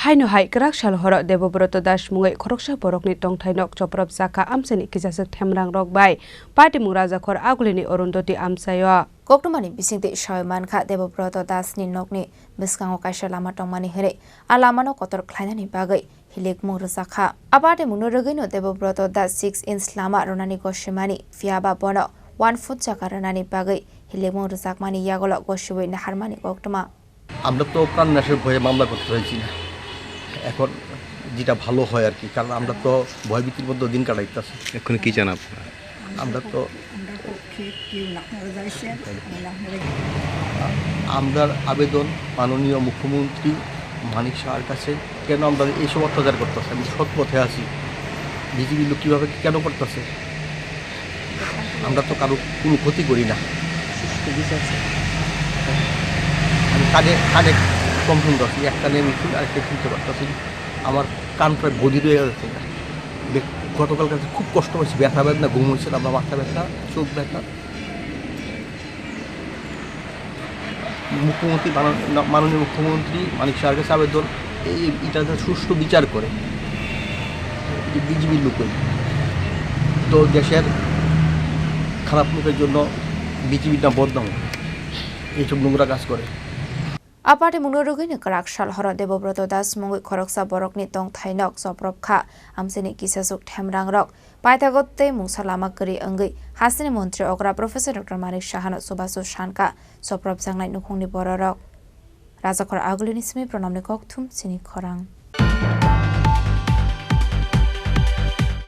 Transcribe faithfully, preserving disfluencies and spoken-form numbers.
Haino hai kwrak sal horo Debobroto Das mungwi khoroksa borokni tongthai nok chopropjakha amchaini kisaswk themrangrok bai. Patimung Rajakhor Agulini Arundhati amchaio. Koktwmani bisingtwi sawi mankha Debobroto Dasni nokni bwskango kaisa lama tongmani hwnwi a lamano kotor khlainani bagwi hilikmung rwjakha. A patimungno rwgwino Debobroto Das six inch lama rwnani gosimani, phiyaba bono one foot jaga rwnani bagwi hilikmung rwjakmani yagulo gosiwi naharmani koktwma. আমরা তো প্রাণনাশের ভয়ে মামলা করতে চাইছি না। এখন যেটা ভালো হয় আর কি, কারণ আমরা তো ভয়ভীতির মধ্যে দিন কাটাইতেছি। এখন কি চান আপনারা? আমরা তো আমরা পক্ষে কেউ না, আপনারা যাইছেন, আমরা আপনারা আমরার আবেদন মাননীয় মুখ্যমন্ত্রী মানিক সাহার কাছে, কেন আমরা এইসব অত্যাচার করতেছে? আমি সৎ পথে আছি, বিজিবির লোক কীভাবে কেন করতেছে? আমরা তো কারো কোনো ক্ষতি করি না। আমি কানে, কানে কম শুনতে পাচ্ছি, এক কানে আমি শুনি, আরেকটা শুনতে পারতেছি। আমার কান প্রায় বধির হয়ে যাচ্ছে। বে-, গতকাল রাতে খুব কষ্ট হয়েছে, ব্যথা বেদনা, ঘুম হয়েছে না, বা মাথা ব্যথা, চোখ ব্যথা। মুখ্যমন্ত্রী, মানন-, মাননীয় মুখ্যমন্ত্রী মানিক সাহার কাছে আবেদন, এই, এটা যাতে সুষ্ঠু বিচার করে, যে বিজিবির লোকই তো দেশের খারাপ লোকের জন্য বিজিবির নাম বদনাম হয়, এইসব নোংরা কাজ করে। A patimungno rwgwino kwrak sal horo Debobroto Das mungwi khoroksa borokni tongthai nok chopropkha, amchaini kisaswk themrangrok. Paithago tei mungsa lama kwrwi wngwi hasteni montri okra Professor Doctor Manik Sahano chubachu sankha chopropjaknai nukhungni bororok. Rajakhor Agulini simi Pranamni kokthum chini khorang.